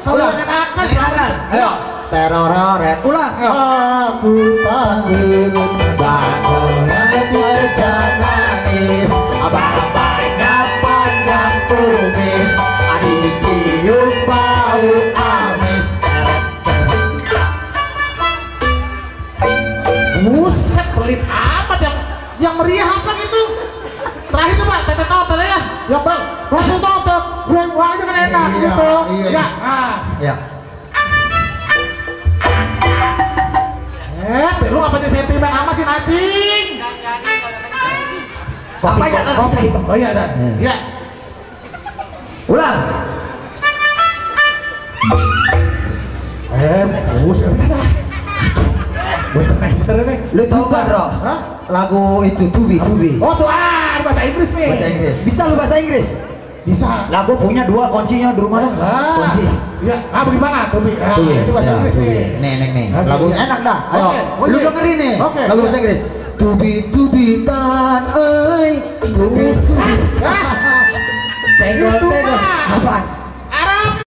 Ulang. Ayo. Terororet. Ulang. Ayo. Aku takut Bagaimana berjalanis banyak tumis adik cium bau amis. Buset, pelit amat yang meriah apa gitu. Terakhir tuh Pak, tete total ya. Ya Bang, langsung total. Buang aja kan enak gitu. Ya. Ya. Lu apa di sentimen amat sih Najing? Apa ya? Kopi. Oh iya dah. Ya. Ulang. Buset. Bocah bener nih. Lu tahu gak, Bro? Hah? Lagu itu Tubi. Oh tuh bahasa Inggris nih. Bahasa Inggris. Bisa lu bahasa Inggris? Bisa. Lagu punya 2 kuncinya di rumah dong. Kunci. Ya, bagaimana Tubi? Itu bahasa Inggris nih. Nih. Lagunya enak dah. Ayo. Lu dengerin nih. Lagu bahasa Inggris. Tubi tan euy. Tubi. Tenggol